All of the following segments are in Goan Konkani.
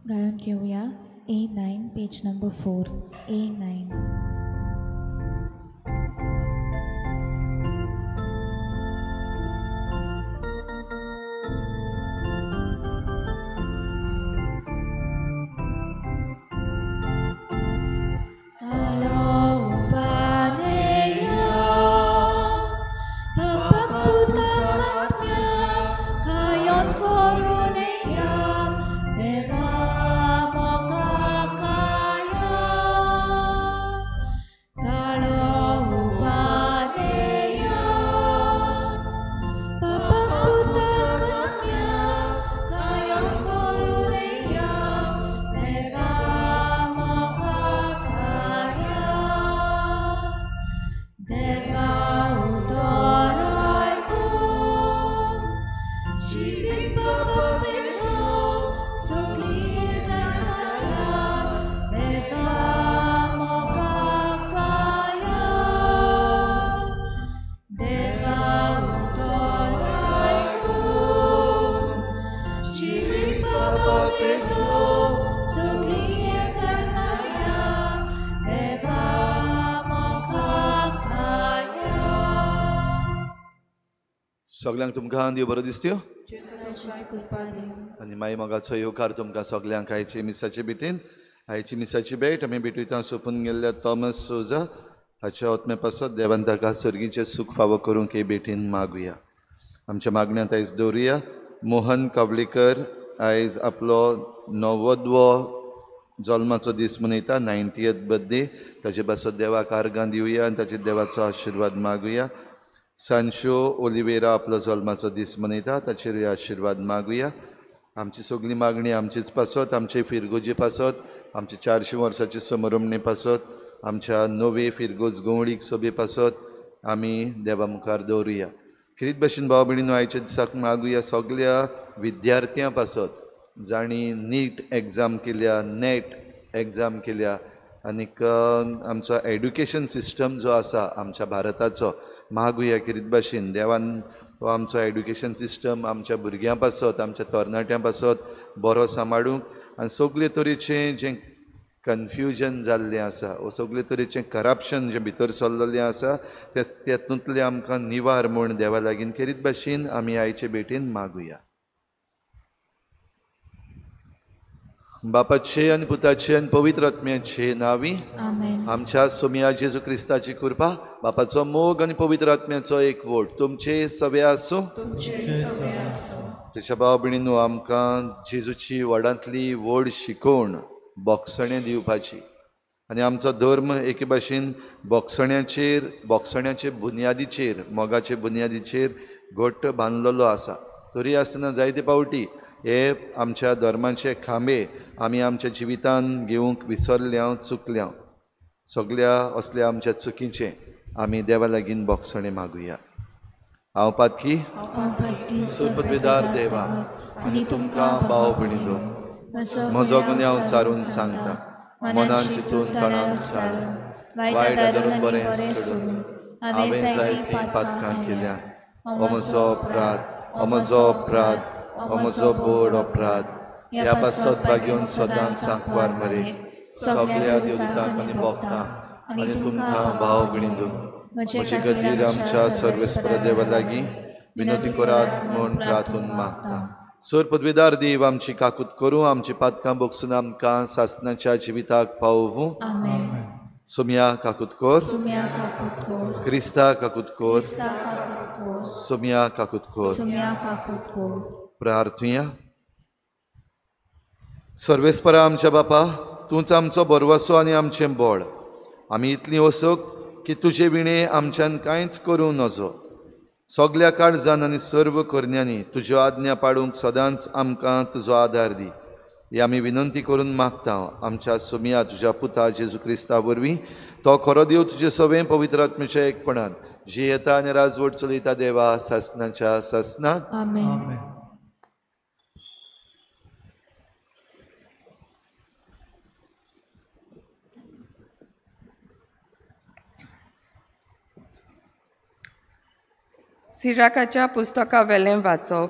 गायन घेवया A9 page number 4 A9. सगळ्यांक तुमकां देव बरो दिसत्यो आनी मागीर मोगाचो येवकार तुमकां सगळ्यांक आयची मिसाचे भेटीन. आयची मिसाची भेट आमी भेटयता सोंपून गेल्ल्या थॉमस सोजा हाच्या आत्मे पासत देवान ताका सर्गीचें सूख फावो करूंक हे भेटीन मागुया. आमच्या मागण्यांत आयज दवरुया मोहन कावलीकर आयज आपलो 90वो जल्माचो दीस मनयता, 90th birthday. ताचे पासत देवाक आर्गां दिवया आनी ताचेर देवाचो आशिर्वाद मागुया. सांशो ओलिवेरा आपलो जल्माचो दीस मनयता, ताचेरूय आशिर्वाद मागुया. आमची सगळी मागणी आमचीच पासत, आमचे फिरगोजी पासत, आमचे 400 वर्साचे समरमणे पासत, आमच्या नवे फिरगोज गवळीक सोबे पासत आमी देवा मुखार दवरुया. खेरीत भशेन भाव भयणीनो आयच्या दिसाक मागुया सगळ्या विद्यार्थ्यां पासत जांणी नीट एग्जाम केल्या, नेट एग्जाम केल्या आनीक आमचो एड्युकेशन सिस्टम जो आसा आमच्या भारताचो मागुया खेरीत भाशेन देवान हो आमचो एड्युकेशन सिस्टम आमच्या भुरग्यां पासत, आमच्या तरणाट्यां पासत बरो सांबाळूंक आनी सगळे तरेचें जें कन्फ्युजन जाल्लें आसा वो सगळे तरेचें करप्शन जें भितर सरलेलें आसा तें तेतूंतलें आमकां निवार म्हूण देवा लागीं खेरीत भाशेन आमी आयचे भेटीन मागुया. बापाचे आनी पुताचे आनी पवित्र आत्म्याचे नांवी आमच्या सोमया जेजू क्रिस्ताची कृपा, बापाचो मोग आनी पवित्र आत्म्याचो एकवट तुमचे सवे आसूं. तेच्या भाव भयणीनो आमकां जेजूची व्हडांतली व्हड शिकवण बोगसणें दिवपाची आनी आमचो धर्म एके भाशेन बोगसण्याचेर, बोगसण्याचे बुन्यादीचेर, मोगाचे बुन्यादीचेर घट्ट बांदलेलो आसा. तरी आसतना जायते पावटी हे आमच्या धर्माचे खांबे आमी आमच्या जिवितान घेवंक विसरल्या, चुकल्या. सगल्या असल्या आमच्या चुकीचें आमी देवा लागीं बोगसणें मागुया. हांव पातकी सुपदविदार देवा आनी तुमकां भाव भयणीनो म्हजो गुन्यांव चारून सांगता, मनान चिंतून तणान सारून वायट आदरून बरें सोडून हांवें जायतीं पातकां केल्या. हो म्हजो अपराध, हो म्हजो अपराध, हो म्हजो व्हड अपराध. ह्या पासत बागेवन सदांच सांकवार मरे सगळ्या देवदूतांक आनी भोगतां आनी तुमकां भाव भयणीनो म्हजे खातीर आमच्या सर्वेस्पर देवा लागीं विनंती करात म्हूण प्रार्थून मागता. सर पदवीदार देव आमची काकूत करूं, आमची पातकां बोगसून आमकां सासनाच्या जिविताक पावोवूं. सोमया काकूत कर, क्रिस्ता काकूत कर, सोमया काकूत कर. प्रार्थुया. सर्वेस्परा आमच्या बापा, तूंच आमचो भरवसो आनी आमचें बळ. आमी इतलीं वसक की तुजे विणें आमच्यान कांयच करूं नजो. सगल्या काळजान आनी सर्व करण्यांनी तुज्यो आज्ञा पाडूंक सदांच आमकां तुजो आदार दी. ही आमी विनंती करून मागता आमच्या सोमया तुज्या पुता जेजू क्रिस्ता वरवीं. तो खरो देव तुजे सवें पवित्र आत्म्याच्या एकपणान जी येता आनी राजवट चलयता देवा सासनाच्या सासनाक. आमेन. सिराकाच्या पुस्तका वेलें वाचप.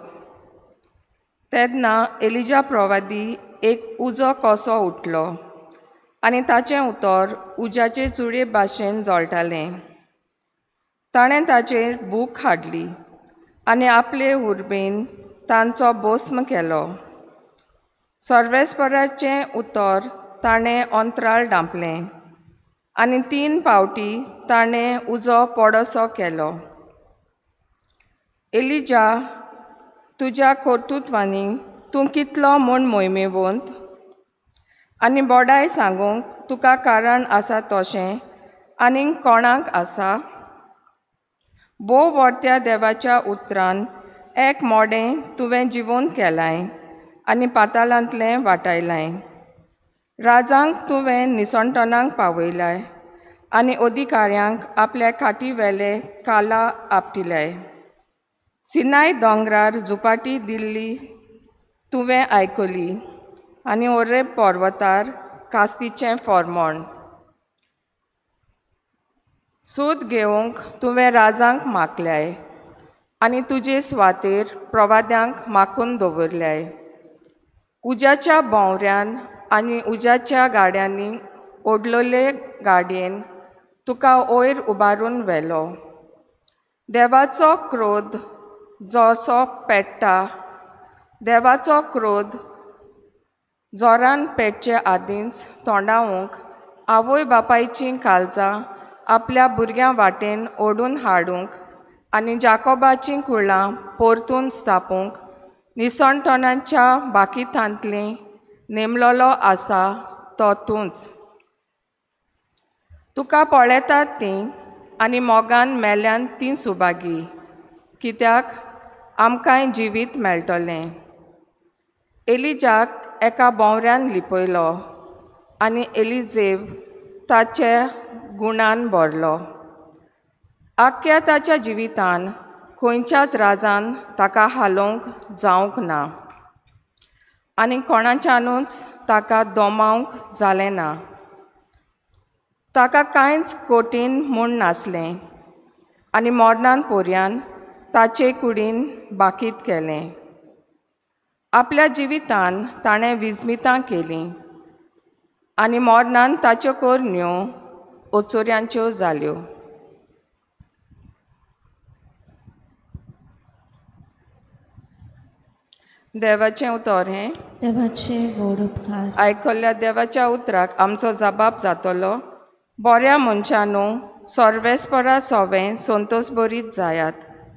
तेन्ना एलिजा प्रवादी एक उजो कसो उठलो आनी ताचें उतर उज्याचे चुडये भाशेन जळटालें. ताणें ताचेर भूक हाडली आनी आपले उर्बेन तांचो भस्म केलो. सर्वेस्पराचें उतर ताणें अंतराळ धांपलें आनी 3 फावटी ताणें उजो पडसो केलो. एलिजा, तुज्या कर्तुत्वांनी तूं कितलो म्हूण मोहिमेवंत आनी बोडाय सांगूंक तुका कारण आसा तशें आनीक कोणाक आसा? भोव व्हडत्या देवाच्या उतरान एक मोडें तुवें जिवोवन केलाय आनी पातालांतलें वाटायलाय. राजांक तुवें निसणटणाक पावयलाय आनी अधिकाऱ्यांक आपल्या खाटी वेले काला आपटिलाय. सिनाय दोंगरार झुपाटी दिल्ली तुवें आयकली आनी ओरेब पर्वतार कास्तीचें फॉर्मोण. सूद घेवंक तुवें राजांक मागल्याय आनी तुजे सुवातेर प्रवाद्यांक माखून दवरल्याय. उज्याच्या भोंवऱ्यान आनी उज्याच्या गाड्यांनी ओडलेले गाडयेन तुका वयर उबारून व्हेलो. देवाचो क्रोध जसो पेट्टा, देवाचो क्रोध जोरान पेटचे आदींच तोंडावंक आवय बापायचीं काळजां आपल्या भुरग्यां वाटेन ओडून हाडूंक आनी जाकोबाचीं कुळां परतून स्थापूंक निसणटणाच्या बाकीतांतलीं नेमलोलो आसा तो तूंच. तुका पळयतात तीं आनी मोगान मेल्यान तीं सुभागी, कित्याक आमकांय जिवीत मेळटलें. एलिजाक एका भोंवऱ्यान लिपयलो आनी एलिजेव ताचे गुणान भरलो. आख्ख्या ताच्या जिवितान खंयच्याच राजान ताका हालोवंक जावंक ना आनी कोणाच्यानूच ताका दोमावंक जालें ना. ताका कांयच कठीण म्हूण नासलें आनी मरणान पोरयान ताचे कुडीन बाकीत केलें. आपल्या जिवितान ताणें विस्मितां केलीं आनी मरणान ताच्यो करण्यो ओचोऱ्यांच्यो जाल्यो. देवाचें उतर हें. देवाचे व्हड उपकार. आयकल्ल्या देवाच्या उतराक आमचो जबाब जातलो. बऱ्या मनशानू सर्वेस्परा सोवें संतोस बरीत जायात.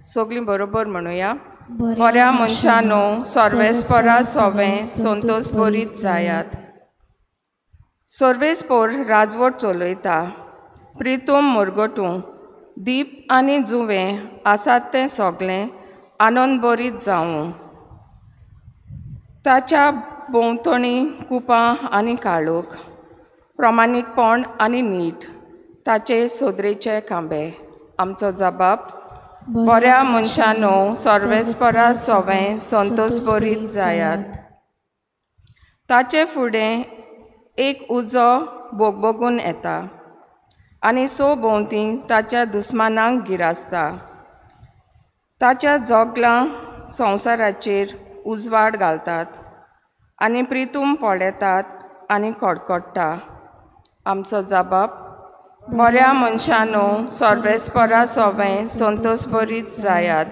सगळीं बरोबर म्हणुया. बऱ्या मनशानू सर्वेस्परा सोवें संतोस बरीत जायात. सर्वेस्पोर राजवट चलयता. प्रितूम मुरगटूं दीप आनी जुवें आसात तें सगळें आनंद बरीत जावूं. ताच्या भोंवतणी कुपां आनी काळोख, प्रमाणीकपण आनी नीट ताचे सोदरेचे खांबे. आमचो जबाब. बऱ्या मनशानू सर्वेस्परा सोवें संतोस बरीत जायात. ताचे फुडें एक उजो बोगबोगून येता आनी सो भोंवती ताच्या दुस्मानांक गिरासता. ताच्या जोगलां संवसाराचेर उजवाड घालतात आनी प्रितूम पळयतात आनी कडकडटा. आमचो जबाब. बऱ्या मनशानू सर्वेस्परा सोवें संतोस बरीत जायात.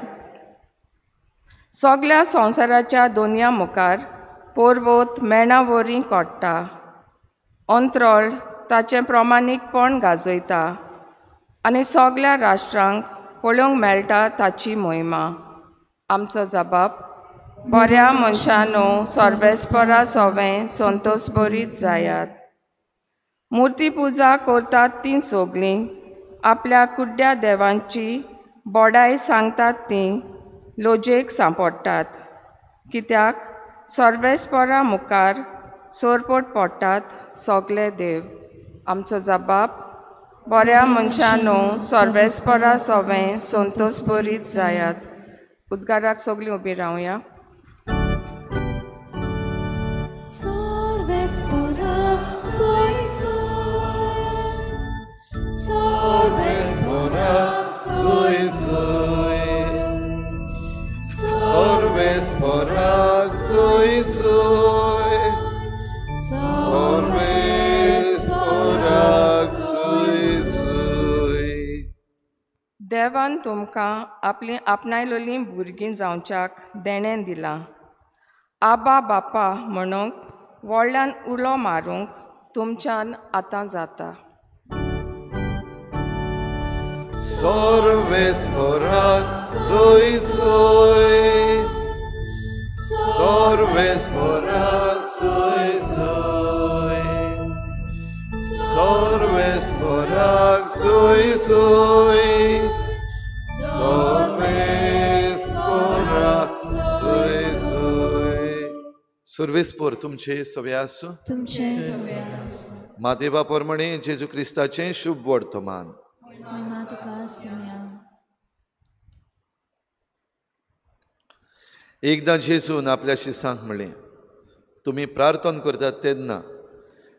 सगल्या संवसाराच्या दोनया मुखार पर्वत मेणा वरी कोट्टा. अंत्रळ ताचें प्रमाणीकपण गाजयता आनी सगल्या राष्ट्रांक पळोवंक मेळटा ताची मोहिमा. आमचो जबाब. बऱ्या मनशानू सर्वेस्परा सोवें संतोस बरीत जायात. मुर्ती पुजा करतात तीं सगळीं आपल्या कुड्ड्या देवांची बोडाय सांगतात तीं लोजेक सांपडटात, कित्याक सर्वेस्परा मुखार सोरपोट पडटात सगळे देव. आमचो जबाब. बऱ्या मनशानू सर्वेस्परा सोवें संतोस बरीत जायात. उद्गाराक सगळीं उबी रावया. सर्वेस्पराक सोय सोय, सोर्वेस्पोराक सुय सुय. देवान तुमकां आपलीं आपणायलोलीं भुरगीं जावच्याक देणें दिलां. आबा बापा म्हणूंक व्हडल्यान उलो मारूंक तुमच्यान आतां जाता. सोर्वेस्पोराक सुय सुय. सोर्वेस्पोराक सुय सुय. सोर्वेस्पोराक सुय सुय. सोर्वेस्पोराक सुय सुय. सुर्वेस्पोर तुमचे सवे आसूं. तुमचे सवे आसूं. मातेवा प्रमाणे जेजू क्रिस्ताचें शुभ वर्तमान. महिमा तुका सुम्या. एकदां जेजून आपल्या शिसांक म्हणलें, तुमी प्रार्थना करतात तेन्ना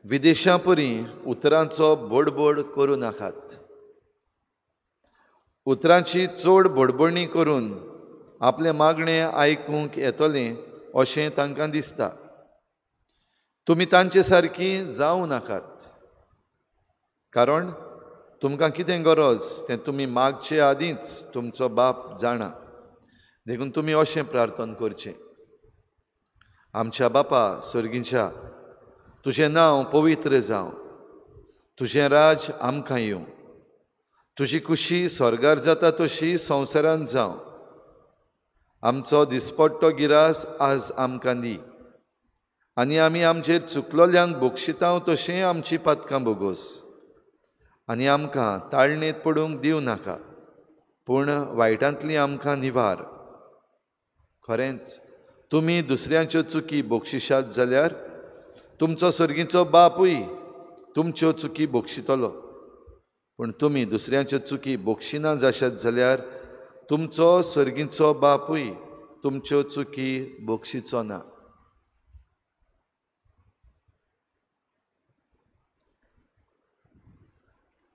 विदेशां परी उतरांचो बडबड करूं नाकात. उतरांची चड बडबडणी करून आपलें मागणें आयकूंक येतलें अशें तांकां दिसता. तुमी तांचे सारकी जावं नाकात, कारण तुमकां कितें गरज तें तुमी मागचे आदींच तुमचो बाप जाणा. देखून तुमी अशें प्रार्थना करचें: आमच्या बापा सर्गीच्या, तुजें नांव पवित्र जावं, तुजें राज आमकां येवं, तुजी खुशी स्वर्गार जाता तशी संवसारांत जावं. आमचो दिसपट्टो गिरास आज आमकां दी, आनी आमी आमचेर चुकलोल्यांक बक्षितांव तशें आमची पातकां बोगोस, आनी आमकां ताळणेंत पडूंक दिवं नाका, पूण वायटांतली आमकां निवार. खरेंच तुमी दुसऱ्यांच्यो चुकी बक्षिशात जाल्यार तुमचो सर्गीचो बापूय तुमच्यो चुकी बक्षितलो. पूण तुमी दुसऱ्यांच्यो चुकी बक्षिना जाशात जाल्यार तुमचो सर्गीचो बापूय तुमच्यो चुकी बक्षिचो ना.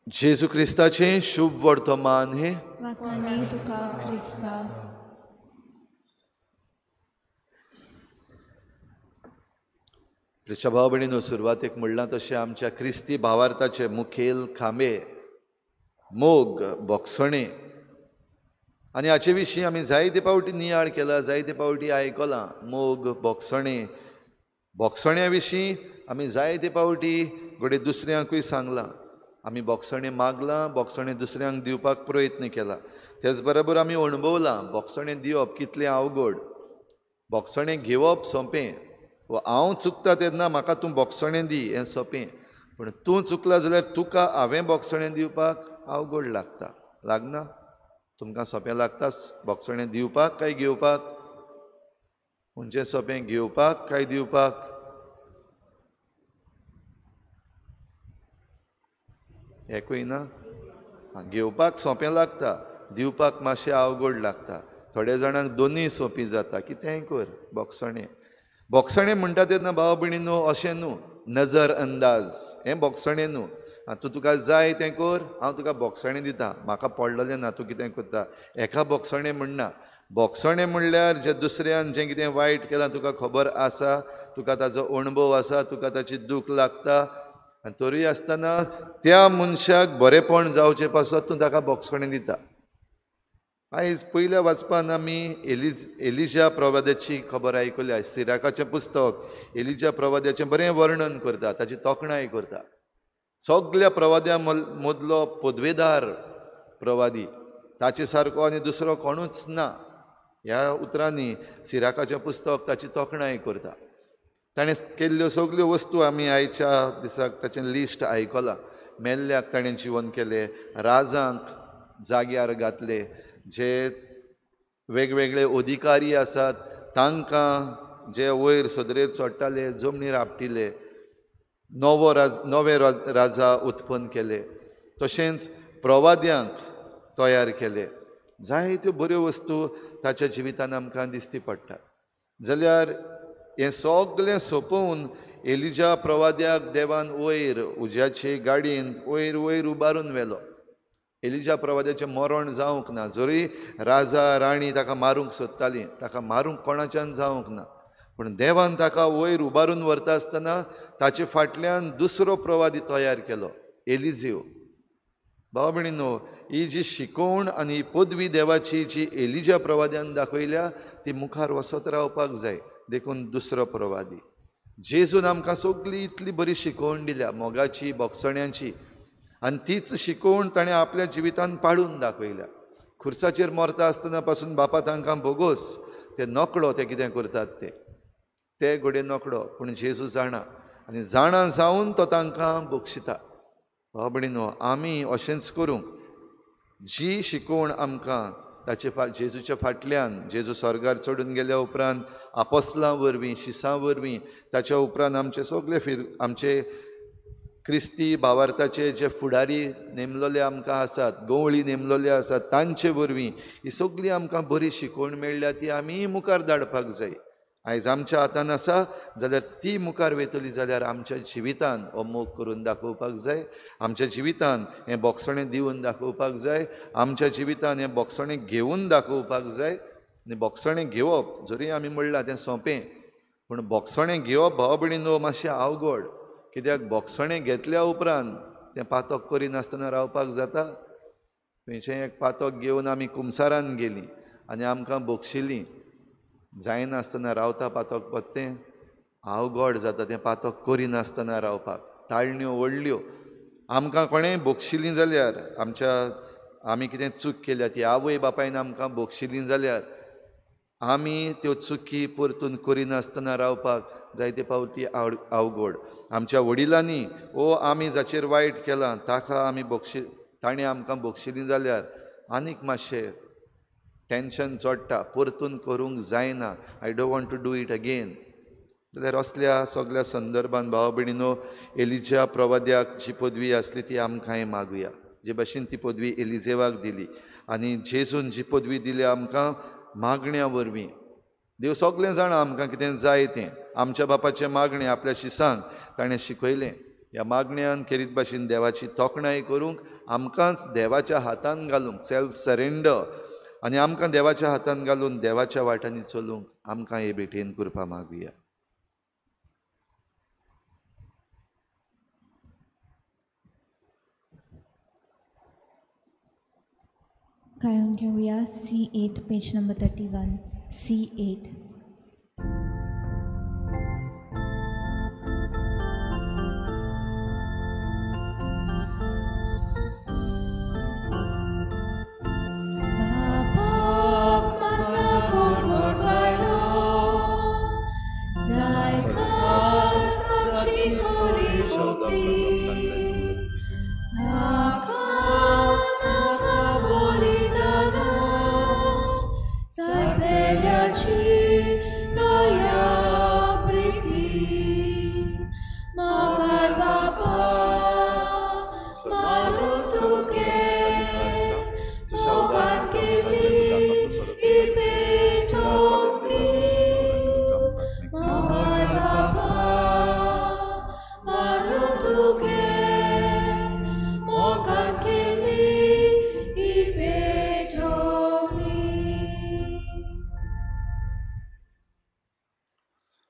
जेजू क्रिस्ताचें शुभ वर्तमान हें. वाखाणी तुका क्रिस्ता. प्रिय भाव भयणीनो, सुरवातेक म्हणलां तशें आमच्या क्रिस्ती भावार्थाचे मुखेल खांबे मोग, बोगसणें, आनी हाचे विशीं आमी जायते पावटी नियाळ केला, जायते पावटी आयकलां. मोग, बोगसणें, बोगसण्या विशीं आमी जायते पावटी घडये दुसऱ्यांकूय सांगलां. आमी बोगसणें मागलां, बोगसणें दुसऱ्यांक दिवपाक प्रयत्न केला. तेच बरोबर आमी अणभवलां बोगसणें दिवप कितलें अवघड. बोगसणें घेवप सोंपें, हांव चुकता तेन्ना म्हाका तूं बोगसणें दी हें सोंपें, पूण तूं चुकला जाल्यार तुका हांवें बोगसणें दिवपाक अवघड लागता. लागना? तुमकां सोंपें लागता बोगसणें दिवपाक काय घेवपाक? खंयचें सोंपें, घेवपाक काय दिवपाक? एकूय ना. घेवपाक सोंपें लागता, दिवपाक मातशें अवघड लागता. थोड्या जाणांक दोनूय सोंपी जाता, कितेंय कर बोगसणें. बोगसणें म्हणटा तेन्ना भाव भयणीनो अशें न्हू नजर अंदाज हें बोगसणें न्हू. तूं तुका जाय तें कर, हांव तुका बोगसणें दिता, म्हाका पडलेलें ना तूं कितें करता, एका बोगसणें म्हणना. बोगसणें म्हणल्यार जें दुसऱ्यान जें कितें वायट केलां तुका खबर आसा, तुका ताजो अणभव आसा, तुका ताची दूख लागता, आनी तरूय आसतना त्या मनशाक बरेंपण जावचें पासत तूं ताका बोगसणें दिता. आयज पयल्या वाचपान आमी एलिजा प्रवाद्याची खबर आयकल्या. सिराकाचें पुस्तक एलिजा प्रवाद्याचें बरें वर्णन करता, ताची तोखणाय करता. सगल्या प्रवाद्यां मदलो पदवेदार प्रवादी, ताचे सारको आनी दुसरो कोणूच ना. ह्या उतरांनी सिराकाचें पुस्तक ताची तोखणाय करता. ताणें केल्ल्यो सगल्यो वस्तू आमी आयच्या दिसाक ताचें लिस्ट आयकलां. मेल्ल्याक ताणें जिवन केलें, राजांक जाग्यार घातले, जे वेगवेगळे अधिकारी आसात तांकां जे वयर सदरेर चडटाले जमनीर आपटिले, नवे राजा उत्पन्न केले, तशेंच प्रवाद्यांक तयार केले. जायत्यो बऱ्यो वस्तू ताच्या जिवितान आमकां दिसती पडटा. जाल्यार हें सगळें सोंपोवन एलिजा प्रवाद्याक देवान वयर उज्याचे गाडयेन वयर वयर उबारून व्हेलो. एलिजा प्रवाद्याचें मरण जावंक ना, जरी राजा राणी ताका मारूंक सोदताली, ताका मारूंक कोणाच्यान जावंक ना. पूण देवान ताका वयर उबारून व्हरता आसतना ताचे फाटल्यान दुसरो प्रवादी तयार केलो, एलिजेव. भाव भयणींनो, ही जी शिकोवण आनी ही पदवी देवाची जी एलिजा प्रवाद्यान दाखयल्या ती मुखार वचत रावपाक जाय. देखून दुसरो प्रवादी जेजून आमकां सगळी इतली बरी शिकोवण दिल्या, मोगाची, बोगसण्याची, आनी तीच शिकोवण ताणें आपल्या जिवितान पाळून दाखयल्या. खुर्साचेर मरता आसतना पासून बापा तांकां भोगोस, ते नकळो ते कितें करतात ते, ते घडये नकळो, पूण जेजू जाणा आनी जाणा जावन तो तांकां बक्षिता. भाव भयणींनो, आमी अशेंच करूंक जी शिकोवण आमकां ताचे जेजूच्या फाटल्यान, जेजू स्वर्गार चडून गेल्या उपरांत आपोस्लां वरवीं, शिसां वरवीं, ताच्या उपरांत आमचे सगळे आमचे क्रिस्ती भावार्थाचे जे फुडारी नेमलेले आमकां आसात, गवळी नेमलेले आसात, तांचे वरवीं ही सगळी आमकां बरी शिकोवण मेळ्ळ्या ती आमी मुखार धाडपाक जाय. आयज आमच्या हातान आसा जाल्यार ती मुखार वयतली जाल्यार आमच्या जिवितान हो मोग करून दाखोवपाक जाय, आमच्या जिवितान हें बोगसणें दिवन दाखोवपाक जाय, आमच्या जिवितान हें बोगसणें घेवन दाखोवपाक जाय. आनी बोगसणें घेवप जरी आमी म्हणलां तें सोंपें, पूण बोगसणें घेवप भाव भयणींनो मातशें अवघड. कित्याक बोगसणें घेतल्या उपरांत तें पातक करिनासतना रावपाक जाता? खंयचें एक पातक घेवन आमी कुमसारान गेलीं आनी आमकां बोगशिलीं, जायनासतना रावता पातक पत्तें, अवघड जाता तें पातक करिनासतना रावपाक. ताळण्यो व्हडल्यो आमकां कोणेंय बोगशिलीं जाल्यार, आमच्या आमी कितें चूक केल्या ती आवय बापायन आमकां बोगशिलीं जाल्यार आमी त्यो चुकी परतून करिनासतना रावपाक जायते फावटी अवघड. आमच्या वडिलांनी ओ आमी जाचेर वायट केलां ताका आमी ताणें आमकां बोगशिलीं जाल्यार आनीक मातशें टेंशन चडटा, परतून करूंक जायना, I don't want to do it again. जाल्यार असल्या सगळ्या संदर्भान भाव भयणींनो, एलिजा प्रवाद्याक जी पदवी आसली ती आमकांय मागुया. जे भाशेन ती पदवी एलिजेवाक दिली आनी जेजून जी पदवी दिली आमकां मागण्या वरवीं. देव सगळें जाणा आमकां कितें जाय तें, आमच्या बापाचें मागणें आपल्या शिसांक ताणें शिकयलें. ह्या मागण्यान खेरीत भाशेन देवाची तोखणाय करूंक, आमकांच देवाच्या हातान घालूंक, सेल्फ सरेंडर, आनी आमकां देवाच्या हातान घालून देवाच्या वाटांनी चलूंक आमकां हे भेटेन कृपा मागुया. गायन घेऊया C8 page number 31. C8.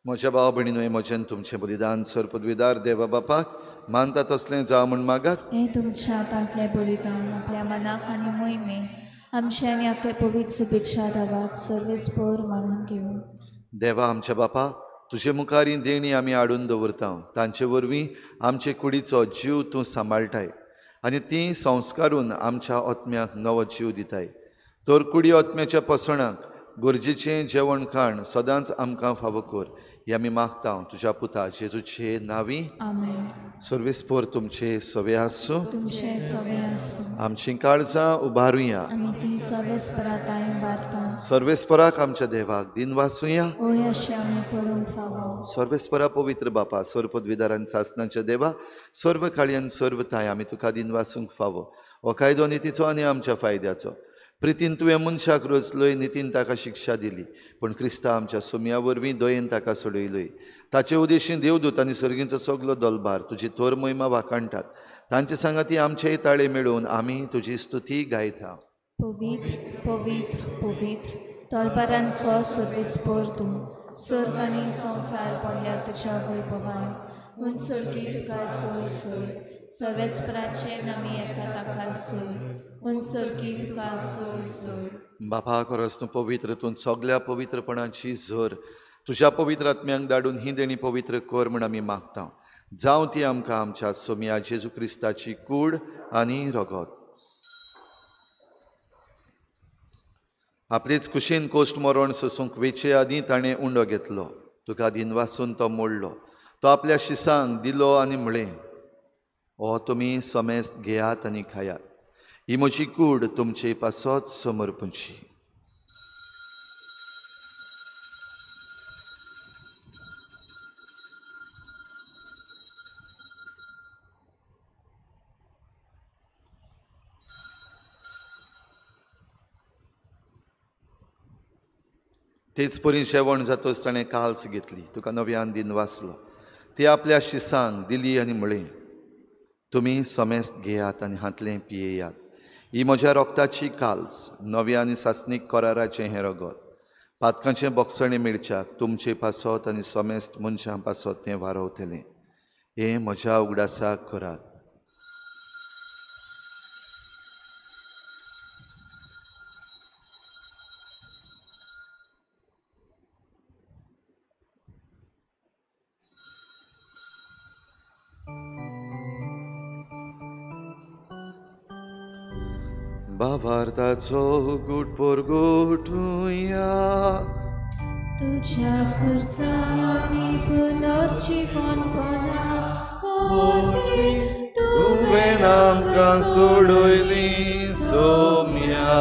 म्हज्या भाव भयणीनो, म्हजें तुमचें बलिदान सर पदवीदार देवा बापाक मानता तसलें जावं म्हूण मागात. हें तुमच्या हातांतलें बलिदान आपल्या मनाक आनी मोहिमेक आमच्या आनी आख्या पवित्र शुभेच्छा दावाक सर्वेस्पर मानून घेवं. देवा आमच्या बापा, तुजे मुखार ही देणी आमी हाडून दवरता, तांचे वरवीं आमचे कुडीचो जीव तूं सांबाळटाय आनी ती संस्कारून आमच्या आत्म्याक नवो जीव दिताय. तर कुडी आत्म्याच्या पोसणाक गरजेचें जेवण खाण सदांच आमकां फावो कर, हे आमी मागता तुज्या पुता जेजूचे नांवी. आमेन. सर्वेस्पर तुमचे सवे आसूं. तुमचे सवे आसूं. आमचीं काळजां उबारुया. आमी ती सर्वेस्परा तांय उबारता. सर्वेस्पराक आमच्या देवाक दिनवासुया. ओय अशें आमी करूंक फावो. सर्वेस्परा पवित्र बापा, सर्व पदवीदारान सासनाच्या देवा, सर्व काळयान सर्व ताय आमी तुका दिनवासूंक फावो. हो कायदो नितीचो आनी आमच्या फायद्याचो. प्रितीन तुवें मनशाक रचलोय, नितीन ताका शिक्षा दिली, पूण क्रिस्ता आमच्या सुमया वरवीं दयेन ताका सोडयलोय. ताचे उदेशीं देवदूत आनी सर्गींचो सगलो दलबार तुजी थोर महिमा वाखाणटात. तांचे सांगाती आमचेय ताळे मेळोवन आमी तुजी स्तुती गायता. पवित्र पवित्र पवित्र तलबारांचो सर्वेस्पर तूं, स्वर्ग आनी संवसार पडल्या तुज्या वैभवान उंचोरकी तुका सोय सोय सर्वेस्पराचे नामी येता ताका सोय उंचोरकी तुका सोय सोय. बापा खरोच तूं पवित्र, तूं सगळ्या पवित्रपणाची झर तुज्या पवित्र आत्म्यांक धाडून ही देणी पवित्र कर म्हूण आमी मागता. जावं ती आमकां आमच्या सोमया जेजू क्रिस्ताची कूड आनी रगत. आपलेच कुशीन कोश्ट मरण सोसूंक वेचे आदीं ताणें उंडो घेतलो, तुका दिनवासून तो मोडलो, तो आपल्या शिसांक दिलो आनी म्हळें, हो तुमी समेस्त घेयात आनी खायात, ही म्हजी कूड तुमचे पासत समर्पणची. तेच परी जेवण जातच ताणें काल्स घेतली, तुका नव्यान दिन वाचलो, ती आपल्या शिसांक दिली आनी म्हळें, तुमी समेस्त घेयात आनी हांतलें पियेयात, ही म्हज्या रोगताची काल्स, नव्या आनी सासणीक कराराचें हें रगत, पातकांचें बोगसणें मेळच्याक तुमचे पासत आनी समेस्त मनशां पासत तें वारवतलें. हें म्हज्या उगडासाक करात. बाबार्थाचो गुट पोरगोटुया तुझ्या खुर्सांनी पुनर्जीवनपणा वरवीं तुवें आमकां सोडयली सोम्या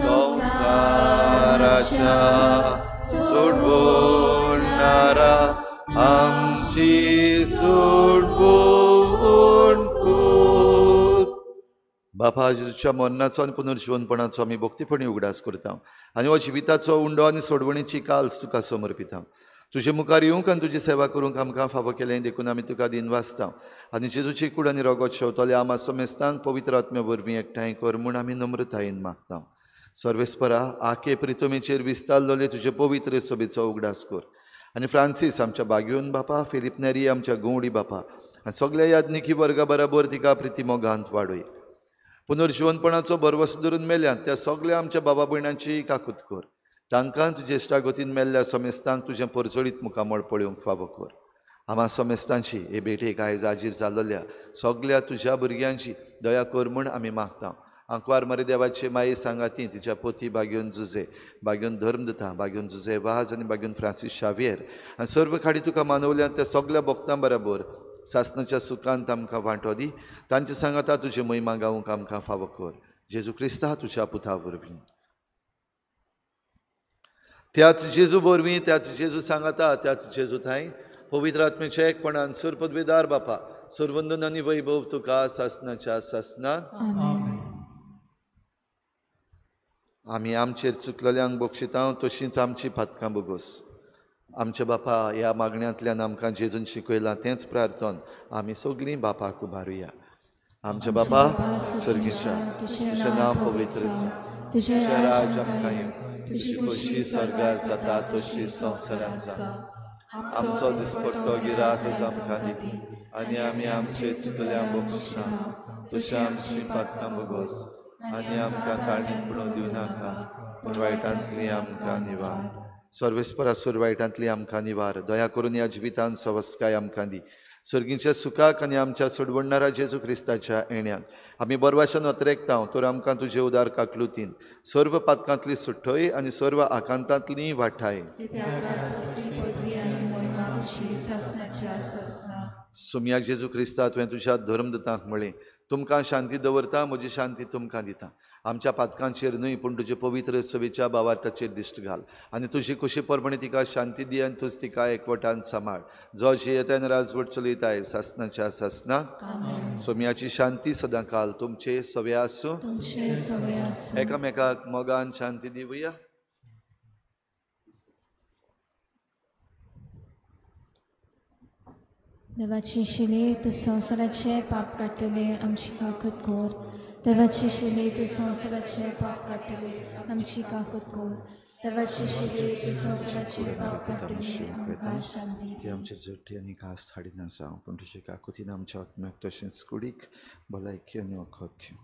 संवसाराच्या सोडवणारा आमची सोडवण कर. बापा जेजूच्या मरणाचो आनी पुनर्जीवनपणाचो आमी भक्तीपणी उगडास करता आनी हो जिविताचो उंडो आनी सोडवणीची काल्स तुका समर्पिता. तुजे मुखार येवंक आनी तुजी सेवा करूंक आमकां फावो केलें देखून आमी तुका दिनवासता आनी जेजूची कूड आनी रगत शेवतले आमा समेस्तांक पवित्र आत्म्या वरवीं एकठांय कर म्हूण आमी नम्रतायेन मागता. सर्वेस्परा आके प्रितमेचेर विस्तारलेले तुजे पवित्र सभेचो उगडास कर आनी फ्रांसीस आमच्या बाग्योन बापा, फिलीप नेरी आमच्या गवडी बापा आनी सगल्या याज्ञिकी वर्गा बराबर तिका प्रिती मोगांत वाडय. पुनर्जीवनपणाचो भरवस धरून मेल्यात त्या सगल्या आमच्या बाबा भयणांची काकूत कर, तांकां तुजे इश्टागतीन मेल्ल्या समेस्तांक तुजें परजळीत मुखामळ पळोवंक फावो कर. आमा समेस्तांची हे भेटेक आयज आजीर जाल्ल्या सगल्या तुज्या भुरग्यांची दया कर म्हूण आमी मागता. आंकवार मारी देवाचे माये सांगाती तिच्या पोती बाग्योन जुजे, बाग्योन धर्मदता, बाग्योन जुजे वाज आनी बाग्योन फ्रांसीस शावियर आनी सर्व खाडी तुका मानवल्यात त्या सगल्या भक्तां बराबर सासनाच्या सुखांत आमकां वांटो दी. तांचे सांगाता तुजी महिमा गावंक आमकां फावो कर. जेजू क्रिस्ता तुज्या पुता वरवीं. त्याच जेजू वरवीं, त्याच जेजू सांगाता, त्याच जेजू थांय पवित्र आत्म्याच्या एकपणान सर्वपदवीदार बापा सर्वंदन आनी वैभव तुका सासनाच्या सासना. आमी आमचेर चुकलेल्यांक बक्षिता तशींच आमची पातकां बोगोस. आमच्या बापा ह्या मागण्यांतल्यान आमकां जेजून शिकयलां तेंच प्रार्थन आमी सगळीं बापाक उबारुया. आमच्या बापा स्वर्गीच्या, तुजें नांव पवित्र जावं, तुजें राज आमकां येवं, तुजी खोशी स्वर्गार जाता तशी संवसारांत जावं. आमचो दिसपट्टो गिरास आमकां दी आनी आमी आमचे चुकल्यांक बक्षिता तशी आमची पातकां बोगोस आनी आमकां ताळणीत पडून दिवं नाका पूण वायटांतली आमकां निवार. सर्वेस्परा सुर वायटांतली आमकां निवार. दया करून ह्या जिवितान सवस्काय आमकां दी. सर्गीच्या सुखाक आनी आमच्या सोडवणणारा जेजू क्रिस्ताच्या येण्याक आमी बरवाशान अत्रेकता तर आमकां तुजे उदार काकलुतीन सर्व पातकांतली सुट्टय आनी सर्व आकांतांतली वाठाय. सुमया जेजू क्रिस्ता तुवें तुज्या धर्मदतांक म्हळें, तुमकां शांती दवरता, म्हजी शांती तुमकां दिता. आमच्या पातकांचेर न्हय पूण तुजे पवित्र सभेच्या भावार्थाचेर दिश्ट घाल आनी तुजी कुशी प्रमाणे तिका शांती दी आनी तूच तिका एकवटान सांबाळ, जो जियेतान राजवट चलयताय सासनाच्या सासना. सोम्याची शांती सदांकाल तुमचे सवे आसूं. एकामेकाक मोगान शांती दिवया. देवाची शिले तूं संवसाराचे पाप काडटले आमची काकत कर. देवाची शिले तूं संवसाराचे पाप काडटले आमची काकत कर. देवाची शिरी संवसाराची पाप काडटली आमकां शांती ती आमचेर झडटी आनी कास्त हाडिना जावं, पूण तुजे काकुतीन आमच्या आत्म्याक तशेंच कुडीक भलायकी आनी वखद दिवं.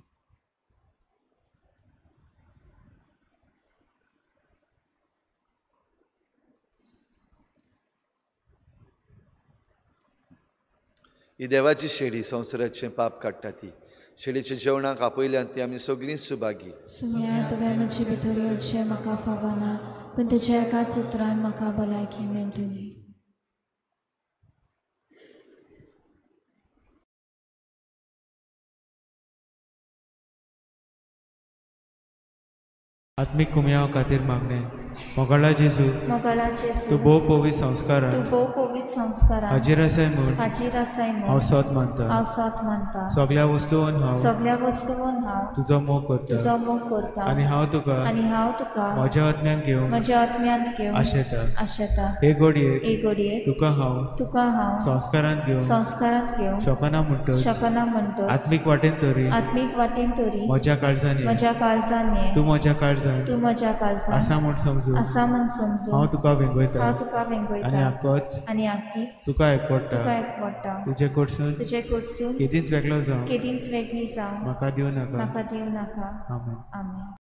ही देवाची शेडी संवसाराचें पाप काडटा. ती शेडीच्या जेवणाक आपयल्यान ती आमी सगळीं सुभागी. सुम्या तुवें म्हजे भितर येवचें म्हाका फावना, पूण तुज्या एकाच उतरान म्हाका भलायकी मेळटली. आत्मीक कुमयाव खातीर मागणें. मोगाळा जेजू, मोगाळा जेजू, तूं भोव पवित्र संस्कारान, तूं भोव पवित्र संस्कारान हाजीर आसाय म्हूण, हाजीर आसाय म्हूण हांव सत मानता, हांव सत मानता. सगळ्या वस्तून हांव, सगळ्या वस्तून हांव तुजो मोग करता, तुजो मोग करता. आनी हांव तुका, आनी हांव तुका म्हज्या आत्म्यांत घेवन, म्हज्या आत्म्यांत घेवन आशेता, आशेता. हे घडयेक, हे घडयेक तुका हांव, तुका हांव संस्कारांत घेवन, संस्कारांत घेवन शकना म्हणटच, शकना म्हणटच, आत्मीक वाटेन तरी, आत्मीक वाटेन तरी म्हज्या काळजान, म्हज्या काळजान, तूं म्हज्या काळजान, तूं म्हज्या काळजान आसा म्हूण समजून, आसा म्हूण समजून हांव तुका वेंगयता, हांव तुका वेंगयता. आनी आकोच, आनी आकीच तुका एकवडटा, तुका एकवडटा. तुजे कडसून, तुजे कडसून केदींच वेगळो जावं, केदींच वेगळी जावं म्हाका दिवं नाका, म्हाका दिवं नाका. आमेन. आमेन.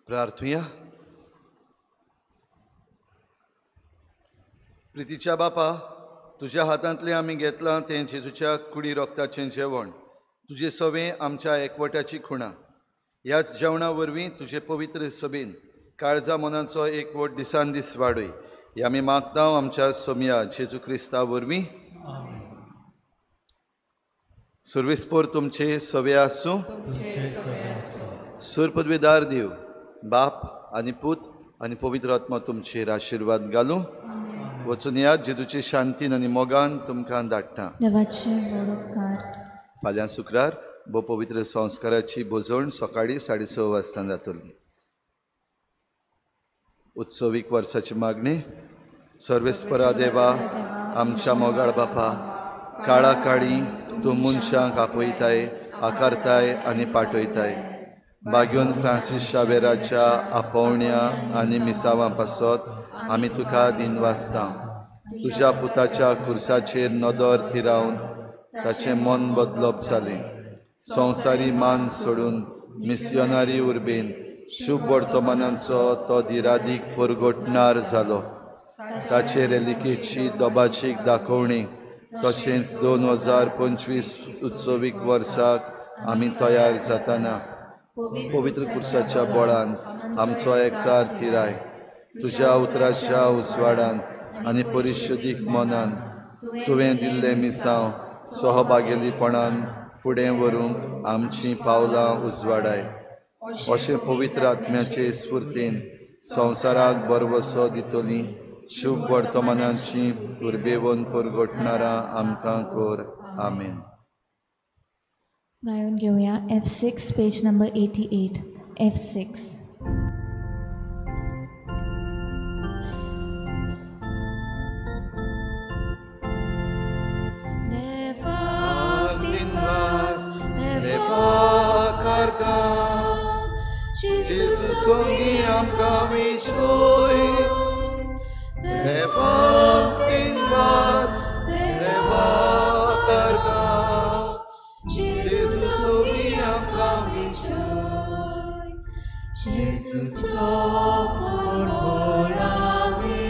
प्रार्थुया. प्रितीच्या बापा, तुज्या हातांतलें आमी घेतलां तें जेजूच्या कुडी रोगताचें जेवण, तुजे सवें आमच्या एकवट्याची खुणा. ह्याच जेवणा वरवीं तुजे पवित्र सभेन काळजा मनाचो एकवट दिसान दीस वाडय. हे आमी मागता आमच्या सोमया जेजू क्रिस्ता वरवीं. सुर्वेस्पोर तुमचे सवे आसूं. सुर पदवेदार देव बाप आनी पूत आनी पवित्र आत्मा तुमचेर आशिर्वाद घालूं. वचून याद जेजूचे शांतीन आनी मोगान तुमकां धाडटा. फाल्यां शुक्रार भोव पवित्र संस्काराची भोजवण सकाळीं 6:30 वाजता जातली. उत्सवीक वर्साची मागणी. सर्वेस्परा देवा, आमच्या मोगाळ बापा, काळा काळी तूं मनशांक आपयताय, आकारताय आनी पाठयताय. बाग्योन फ्रांसीस शावेराच्या आपोवण्या आनी मिसावां पासत आमी तुका दिनवासता. तुज्या पुताच्या खुर्साचेर नदर थिरावन ताचें मन बदलप जालें. संवसारी मान सोडून मिसियोनारी उर्बेन शुभ वर्तमानांचो तो दिरादीक परगटणार जालो. ताचे रेलिकेची दोबाचीक दाखोवणी तशेंच 2025 उत्सवीक वर्साक आमी तयार जाताना पवित्र खुर्साच्या बळान आमचो एकचार थिराय. तुज्या उतराच्या उजवाडान आनी परिशुदीक मनान तुवें दिल्लें मिसांव सहभागेलीपणान फुडें व्हरूंक आमचीं पावलां उजवाडाय. अशें पवित्र आत्म्याचे स्फुर्तीन संवसाराक बरवसो दितली शुभ वर्तमानाची उर्बेवन परगटणारां आमकां कर. आमेन. गायन घेवया F6 page number 88. F6. Jesu songi आमकां विशोय देवाक दिनवास देवा करका. जेजू सोंगी आमकां विशोय जेजूचो परबळ आमी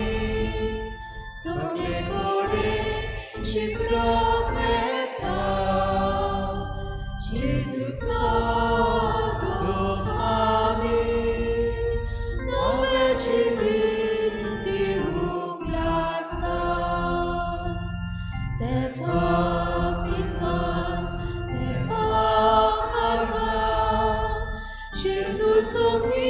सगळे कडेन शिंपडत वता. जेजूचो Jesus,